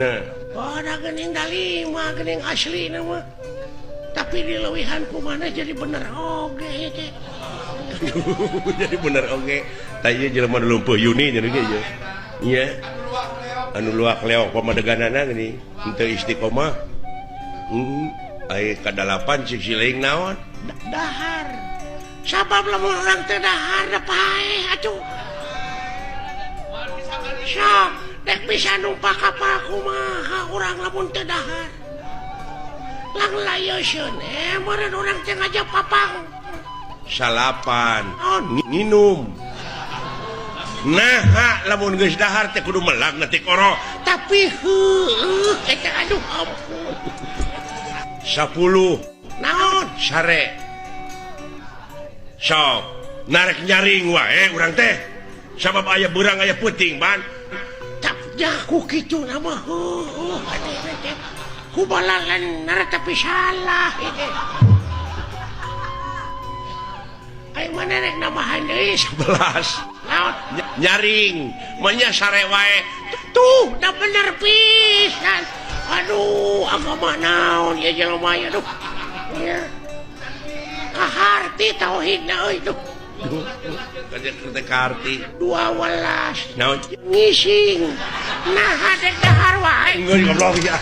Oh, da geuning dalima geuning asli mah. Tapi dilewihan ku mana jadi bener oge ieu teh. Jadi bener oge. Tah ieu jelema nu lumpuh Yuni jadi ge ieu. Nya. Anu luak leok pamadeganana geuning henteu istiqomah. Aya kadalapan cik siling naon? Dahar. Sabab lamun urang teu dahar da paeh atuh. Sok dek bisa numpak kapal kumaha urang lamun teu dahar. Lang layoseun meureun urang teh ngajak papang. Salapan. Oh, nginum. Nah, lamun geus dahar teh kudu melak na tikoro. Tapi heueuh eta aduh ampun. 10 Naon? Sare. Sok, narek nyaring wae urang teh. Sabab aya beurang aya peuting ban. Tak jaku kitu na mah heueuh teh. Ku balalan tapi salah ieu. Ayo mana rek nambahan deui 11. Naon? Nyaring, manya sare wae. Tuh, da bener pisan. Aduh, agama naon ya jelema ya aduh. Ya. Kaharti tauhidna euy tuh. Kerja karti 12. Naon? Ngising. Nah, dek dahar wae. Geus goblok ya.